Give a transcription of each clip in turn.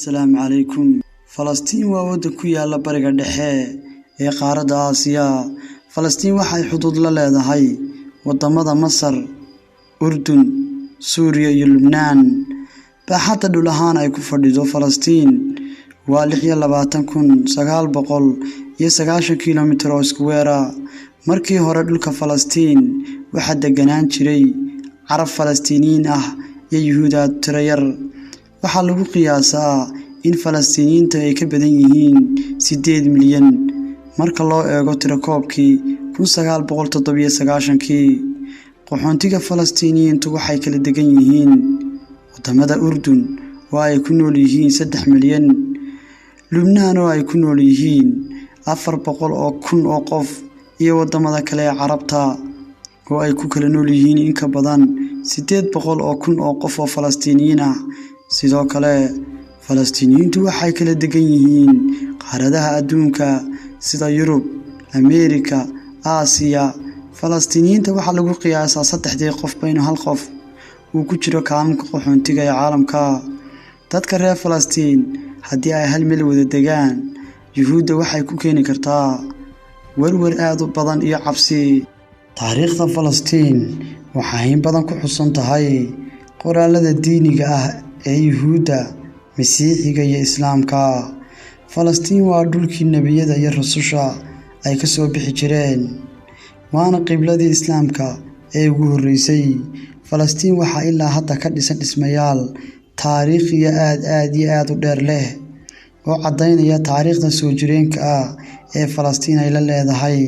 Assalaamu calaykum. Falastiin waa waddan ku yaala Bariga Dhexe ee qaaradda Aasiya. Falastiin waxay xuduud la leedahay waddamada Masar, Urdun, Suuriya iyo Lubnaan. Baaxadda dhul ahaan ay ku fadhido Falastiin waa 26,990 kiiloomitir oo iskuweer ah. Markii hore dhulka Falastiin waxaa deganaan jiray Carab Falastiiniyiin ah iyo Yuhuud aad u tiro yar. Waxaa lagu qiyaasaa in Falastiiniyiinta ay ka badan yihiin 8 milyan marka loo eego tirakoobkii 1997-kii. Qaxoontiga Falastiiniyiintu waxay kala degan yihiin waddamada Urdun oo ay ku nool yihiin 3 milyan, Lubnaan oo ay ku nool yihiin 400,000 oo qof, iyo waddamada kale ee Carabta oo ay ku kala nool yihiin in ka badan 800,000 oo qof oo Falastiiniyiin ah. Sidoo kale, Falastiiniyiintu waxay kala degan yihiin qaaradaha adduunka sida Yurub, Ameerika, Aasiya. Falastiiniyiinta waxaa lagu qiyaasaa saddexdii qofba inuu hal qof uu ku jiro kaamamka qaxoontiga ee caalamka. Dadka reer Falastiin haddii ay hal meel wada degaan, Yuhuudda waxay ku keeni kartaa werwer aad u badan iyo cabsi. Taariikhda Falastiin waxay in badan ku xusan tahay qoraallada diiniga ah ee Yuhuudda, Masiixiga iyo Islaamka. Falastiin waa dhulkii nebiyada iyo rususha ay ka soo bixi jireen, waana qibladii Islaamka ee ugu horreysay. Falastiin waxaa ilaa hadda ka dhisan dhismayaal taariikhiya aad aad iyo aad u dheer leh oo caddaynaya taariikhda soo jireenka ah ee Falastiin ay la leedahay.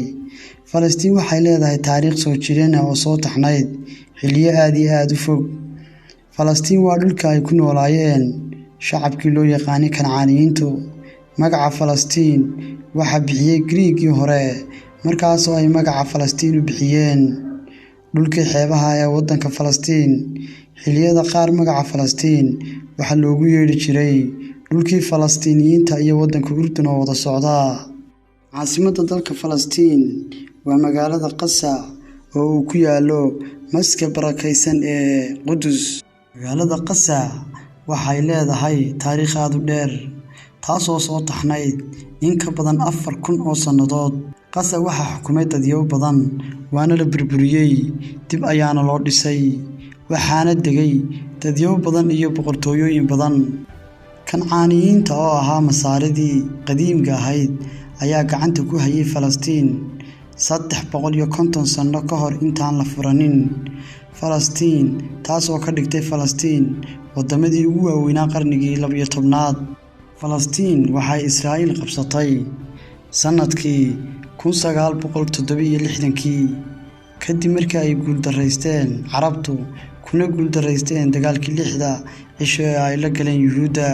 Falastiin waxay leedahay taariikh soo jireen ah oo soo taxnayd xilliyo aad iyo aad u fog. Falastiin waa dhulka ay ku noolaayeen shacabkii loo yaqaanay Kancaaniyiintu. Magaca Falastiin waxaa bixiyey Giriigii hore, markaasoo ay magaca Falastiin u bixiyeen dhulkii xeebaha ee waddanka Falastiin. Xilliyada qaar magaca Falastiin waxaa loogu yeedhi jiray dhulkii Falastiiniyiinta iyo waddanka Urdun oo wada socda. Caasimadda dalka Falastiin waa magaalada Qasa oo uu ku yaallo Masjidka Barakeysan ee Qudus. Magaalada Qasa waxay leedahay taariikh aad u dheer, taasoo soo taxnayd in ka badan 4000 oo sannadood. Qasa waxaa xukumay dadyow badan, waana la burburiyey, dib ayaana loo dhisay, waxaana degay dadyow badan iyo boqortooyooyin badan. Kancaaniyiinta oo ahaa Masaaridii qadiimka ahayd ayaa gacanta ku hayay Falastiin 350 sano ka hor intaan la furanin Falastiin, taas oo ka dhigtay Falastiin waddamadii ugu waaweynaa qarnigii 12aad. Falastiin waxay Israa'iil qabsatay sannadkii 1967-kii kadib markii ay guuldareysteen Carabtu kuna guuldareysteen dagaalkii 6da cisho ee ay la galeen Yuhuudda.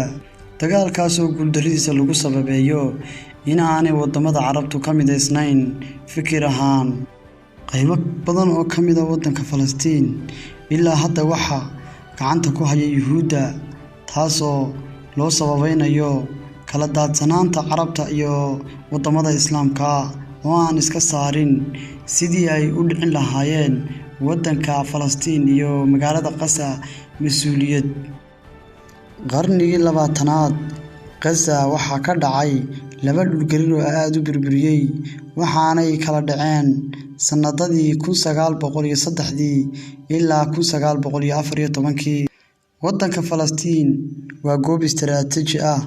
Dagaalkaas oo guuldarradiisa lagu sababeeyo in aanay waddamada Carabtu ka midaysnayn fikir ahaan. Qaybo badan oo ka mid ah waddanka Falastiin ilaa hadda waxaa gacanta ku haya Yuhuudda, taasoo loo sababeynayo kala daadsanaanta Carabta iyo waddamada Islaamka oo aan iska saarin sidii ay u dhicin lahaayeen waddanka Falastiin iyo magaalada Qasa mas'uuliyad. Qarnigii 20aad, Gaza waxaa ka dhacay laba dhulgariir oo aad u burburiyey, waxaanay kala dhaceen sannadadii 1903-dii ilaa 1914-kii. Waddanka Falastiin waa goob istiraatiiji ah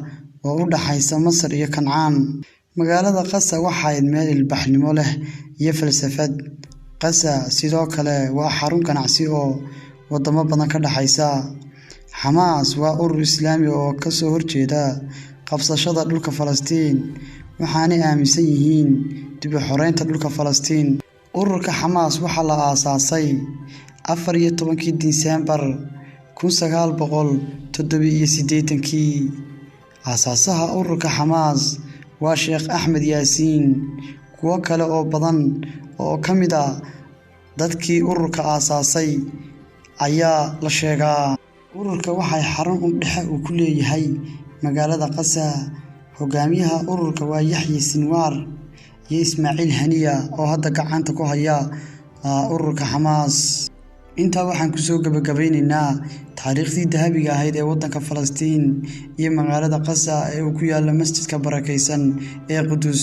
oo u dhaxaysa Masar iyo Kancaan. Magaalada Qasa waxay ahayd meel ilbaxnimo leh iyo falsafad. Qasa sidoo kale waa xarun ganacsi oo waddamo badan ka dhaxaysa. Xamaas waa urur Islaami oo ka soo horjeeda qabsashada dhulka Falastiin, waxaanay aaminsan yihiin dib u xoreynta dhulka Falastiin. Ururka Xamaas waxaa la aasaasay 14-kii Diseembar 1987-kii. Aasaasaha ururka Xamaas waa Sheekh Axmed Yaasiin. Kuwo kale oo badan oo ka mid ah dadkii ururka aasaasay ayaa la sheegaa. Ururka waxay xarun dhexe uu ku leeyahay magaalada Qasa. Hogaamiyaha ururka waa Yaxye Sinwaar iyo Ismaaciil Haniya oo hadda gacanta ku haya ururka Xamaas. Intaa waxaan kusoo gabagabeynaynaa taariikhdii dahabiga ahayd ee waddanka Falastiin iyo magaalada Qasa ee uu ku yaalo masjidka barakaysan ee Qudus.